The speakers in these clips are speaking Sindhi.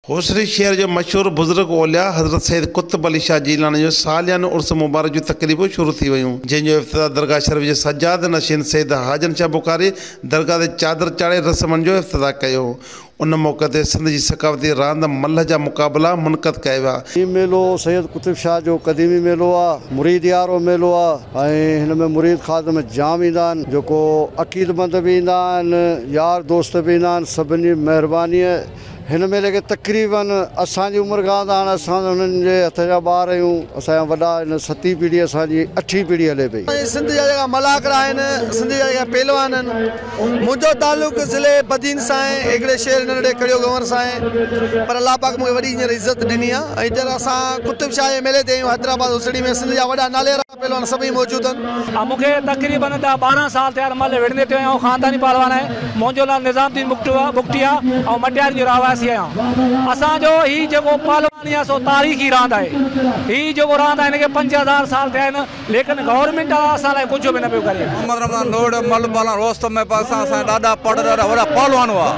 هوسڙي شهر جو مشهور بزرگ اولياء حضرت سيد قطب علي شاهه جيلاني جو ساليانو عرس مبارڪ جون تقريبون شروع ٿي ويون، جنهن جو افتتاح درگاهه شريف جي سجاد نشين سيد حاجن شاهه بخاري درگاهه تي چادر چاڙهي رسمن جو افتتاح ڪيو. ان موقعي تي سنڌ جي ثقافتي راند ملهه جا مقابلا منعقد ڪيا ويا. هي ميلو سيد قطب شاهه جو قديمي ميلو آ، مريد يارو ميلو آ ۽ هن ۾ مريد خادم جام ايندا آهن، جيڪو عقيدمند به ايندا آهن، يار دوست به ايندا آهن، سڀني جي مهربانيء هن ميلي کي تقريبن اسان جي عمر کان ته هاڻ اسان هنن جي هٿ جا ٻار آهيون، اسان جا وڏا هن ستين پيڙهي اسان جي اٺين پيڙهي هلي پئي. سنڌ جا جيڪا ملاکڙا آهن، سنڌ جا جيڪا پهلوان آهن، منهنجو تعلق ضلعي بدين سان آهي، هڪڙي شهر ننڍڙي ڪڙيو گنور سان آهي، پر الله پاڪ مون کي وڏي هينئر عزت ڏني آهي ۽ هينئر اسان قطب شاهه جي ميلي تي آهيون، حيدرآباد هوسڙي ۾ سنڌ جا وڏا ناليوارا پهلوان سڀئي موجود آهن. مون کي تقريبن ڏهه 12 سال ٿيا آهن ملهه وڙهندي ٿيو آهيان. آئون خانداني پهلوان آهيان. منهنجو نالو نظام الدين بگٽي آهي. آئون مٽياري جو رهواسي آهيان. اسان جو هي جيڪو پهلواني آهي سو تاريخي راند آهي. هي جيڪو راند آهي هن کي 5000 سال ٿيا آهن ليڪن گورنمينٽ اسان لاء ڪجهه به نه پيو ڪري. محمد رمضان لوهڙ مل پهلوان روستم ۾ اسان جا ڏاڏا پڙ ڏاڏا وڏا پهلوان هئا.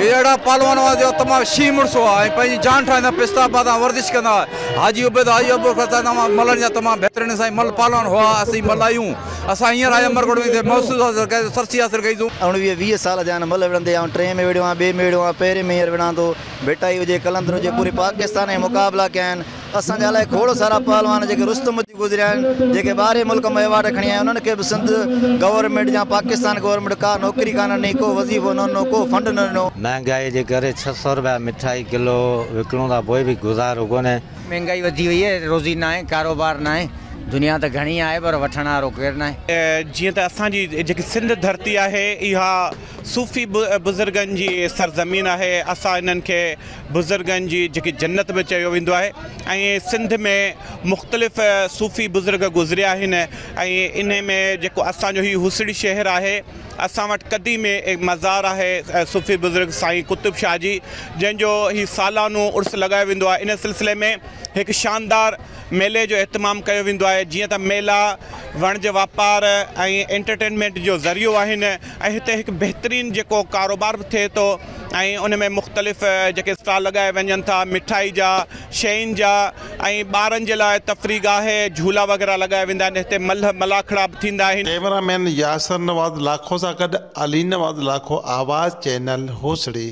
هي اهڙا پهلوان هئا جو تمام شينهن مڙس هئا ۽ پنهنجي جان ٺاهيندا پستا پاتا ورزش ڪندا هئا. حاجي عبيد حاجي ابوبڪر سائين تمام ملن جا تمام بهترين سائين مل پهلوان هئا اسين مل آهيون اسان هينئر آيا عمرڪوٽ ۾ محسوس حاصل ڪئي سرسي حاصل ڪئي سون. 19 20 سال ٿيا آهن ملهه وڙهندي آئون ٽئين ۾ وڙهيو آهيان ٻئي ۾ وڙهيو آهيان پهرين ۾ هينئر وڙهان ٿو ڀٽائي هجي قلندر هجي پوري پاڪستان ۾ مقابلا ڪيا آهن اسان جا الائي کوڙ سارا پهلوان جيڪي رستم ٿي گذريا آهن جيڪي ٻاهرين ملڪ مان ايوارڊ کڻي آيا انهن کي به سنڌ گورنمينٽ يا پاڪستان گورنمينٽ ڪا نوڪري ڪانه ڏني ڪو وظيفو نه ڏنو ڪو فنڊ نه ڏنو. مهانگائي جي ڪري 600 رپيا مٺائي ڪلو وڪڻون ٿا پوء به گذارو ڪونهي. مهنگائي وڌي وئي آهي، روزي ناهي، ڪاروبار ناهي، دنيا ته گهڻي آهي پر وٺڻ وارو ڪير ناهي. جيئن ته اسان جي جيڪي سنڌ ڌرتي آهي اها صوفي بزرگن جي سرزمين آهي اسان انهن کي بزرگن جي جيڪي جنت به چيو ويندو آهي ۽ سنڌ ۾ مختلف صوفي بزرگ گذريا آهن ۽ انهي ۾ جيڪو اسان جو هي هوسڙي شهر آهي اسان وٽ قديمي مزار آهي صوفي بزرگ سائين قطب شاهه جي جنهن جو هي سالانو عرس لڳايو ويندو آهي ان سلسلي ۾ هڪ شاندار ميلي جو اهتمام ڪيو ويندو آهي جيئن ته ميلا وڻج واپار ۽ انٽرٽينمينٽ جو ذريعو آهن ۽ هتي هڪ بهترين جيڪو ڪاروبار به ٿئي ٿو ۽ ان ۾ مختلف جيڪي اسٽال لڳايا وڃن ٿا مٺائي جا شين جا ۽ ٻارن جي لاء تفريح گاهه جهولا وغيره لڳايا ويندا آهن هتي ملهه ملاکڙا به ٿيندا آهن. ڪئميرا مين ياسر نواز لاکو سان گڏ علي نواز لاکو آواز چينل هوسڙي.